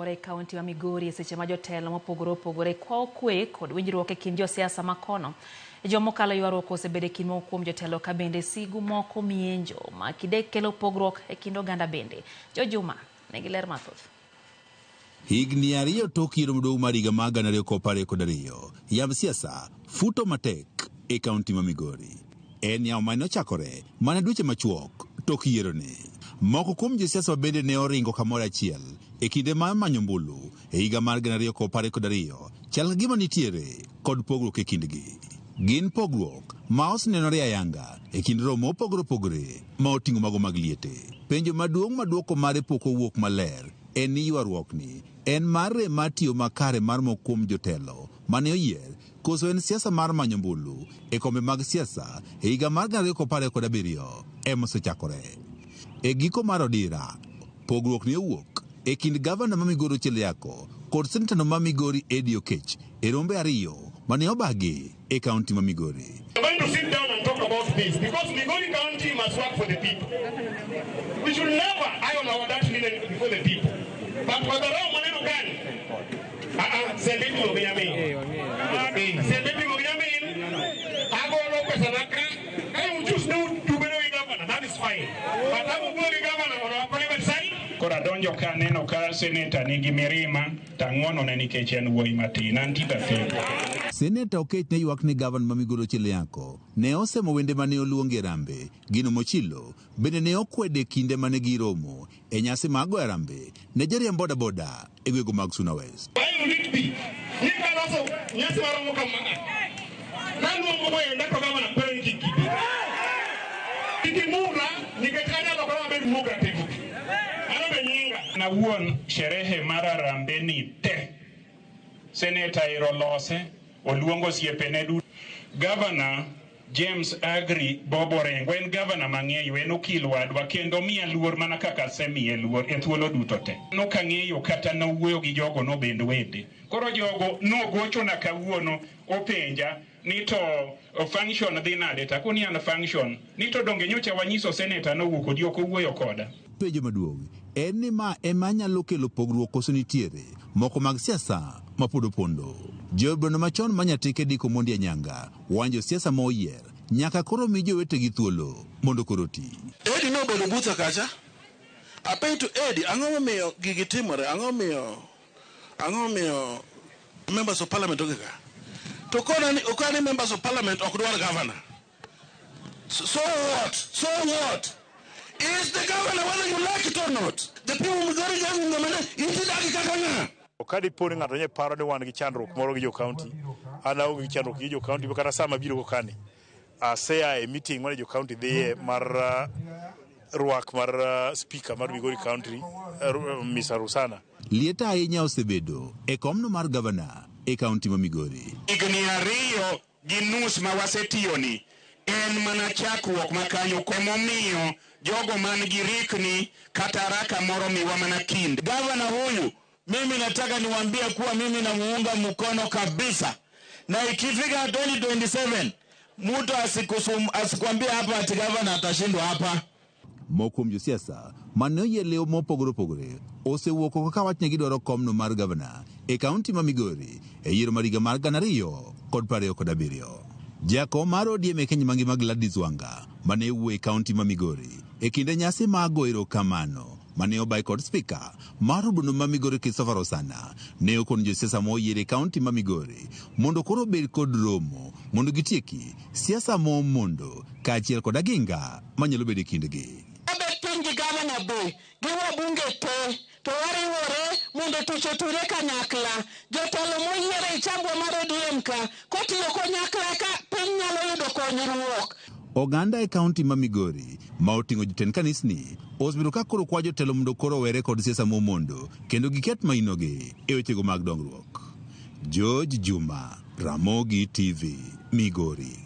Orumbore e kaunti ma Migori e seche ma jotelo mopogore opogore kwayo kwe kod winjruok e kind josiasa ma kono. E juma mokalo ywaruok osebedo e kind moko kuom jotelo ka bende sigu moko mienjo ma kidek kelo pogruok e kind oganda bende. Jo Juma nigi ler mathoth. Higni ariyo tok yiero maduong' mar higa mar 2022, yamb siasa futo matek e kaunti ma Migori. En yamo mane ochakore mana dweche machuok tok yieroni. Moko kuom josiasa bende ne oringo kamoro achiel e kinde mar manyo ombulu e higa mar 2022 chal ka gima nitiere kod pogruok e kindgi. Gin pogruok ma osenenore ayanga e kind romo mopogore opogore ma oting'o mago mag liete. Penjo maduong' ma duoko mare pok owuok maler en ni ywaruokni en mar rem mar tiyo makare mar moko kuom jotelo mane oyier koso en siasa mar manyo ombulu e kombe mag siasa e higa mar 2027 ema osechakore. E giko mar odira, pogruok ne owuok e kind gavana ma Migori Ochiel Yako kod senetano ma Migori Eddie Okech e rombe ariyo mane obagi e kaunti ma Migori. We're going to sit down and talk about this because Migori County must work for the people. We should never iron our dirty linen before the people. But madharau maneno gani? Ah ah, sembe ipimo gi nyamin. Sembe ipimo gi nyamin. Agolo pesa na ka. Ka you choose no to bedo gi governor, that is fine. But awuoyo gi governor on our private side. Koro adonjo ka aneno ka seneta nigi mirima to ang'wonone nikech en wuoyi matin, an tinde atheko. Seneta Okech ne ywak ni gavana ma Migori Ochiel Yako ne osemo wende mane oluongi e Harambee. Gino Mochilo bende ne okwede kinde mane giromo e nyasi mar goyo harambee ne joriemb bodaboda e gwenge mag Suna West. Why would it be? Ni kaloso nyasi maromo kama. Naluongo wenda to gavana kwero ni kik gibi. Kik imula nikech anyalo koro abed muga timo. Mano be nyinga. Nawuon sherehe mar harambee ni te. Seneta ero lose, oluongo osiepene duto. Gavana James Agri Bob Orengo en gavana mang'eyo, en okil wadwa kendo miya luor mana kaka asemiye luor e thuolo duto te. Nokang'eyo kata nowuoyo gi jogo nobend wende. Koro jogo nogochona kawuono openja ni to function dhi nade to akoni an function ni to donge nyocha wanyiso seneta nowuok odi ok owuoyo koda. Penjo maduong' en ni ma ema nyalo kelo pogruok koso nitiere moko mag siasa ma pod opondo. Jaod machon ma Nyatike Dick Omondi Anyanga wanjo siasa ma oyier nyaka koro mi jowetegi thuolo mondo koro oti. Edi nobedo buta kacha. Apenjo to Edi, ang'o momiyo gigi timore? Ang'o momiyo ang'o momiyo members of parliament onge ka? To kona ni okani members of parliament ok dwar governor. So what? So what? Is the governor whether you like it or not? The people of Migori gave him the money. Inti kaka ng'a? Ka dipo ni ng'ato nye paro ni wan gi chandruok moro gi jo county, an aonge gi chandruok gi jo county kata sama biro go kani. Asea e meeting mane jo county dhiye mar rwak mar speaker mar Migori County, Mr. Rusana. Liet ahinya osebedo e komno mar gavana e kaunti ma Migori. Higni 2.5 ma wasetiyoni en mana chakruok ma kanyo emomiyo jogo man gi rikni kata haraka moro miwa mana kinde. Gavana huyu mimi nataka niwaambie kuwa mimi namuunga mkono kabisa, na ikifika 2027 mtu asikwambie hapa ati gavana atashindwa hapa. Moko kuom josiasa mane oyie lewo mopogore opogore osewuok oko ka wach ni gidwaro komno mar gavana e kaunti ma Migori e yiero mar higa mar 2027. Jakom mar ODM e Kenya mangima Gladys Wanga mane wuoyo e kaunti ma Migori e kinde nyasi mar goyo erokamano mane obaye kod spika mar od bura ma Migori Christopher Osana ne okono josiasa moyier e kaunti ma Migori mondo koro obed kod romo mondo gitieki siasa momondo kaachiel kod aginga manyalo bedo e kindgi. Wabet piny gi gavana be gi wabunge te to wariwore mondo tich otire kanyakla. Jotelo moyier ei chambwa mar ODM ka kotiyo kanyakla ka piny nyalo yudo konyruok. Oganda e kaunti ma Migori ma oting'o jotend kanisni osebedo ka koro kwa jotelo mondo koro owere kod siasa momondo kendo giket mainogi e wechego mag dongruok. George Juma, Ramogi TV, Migori.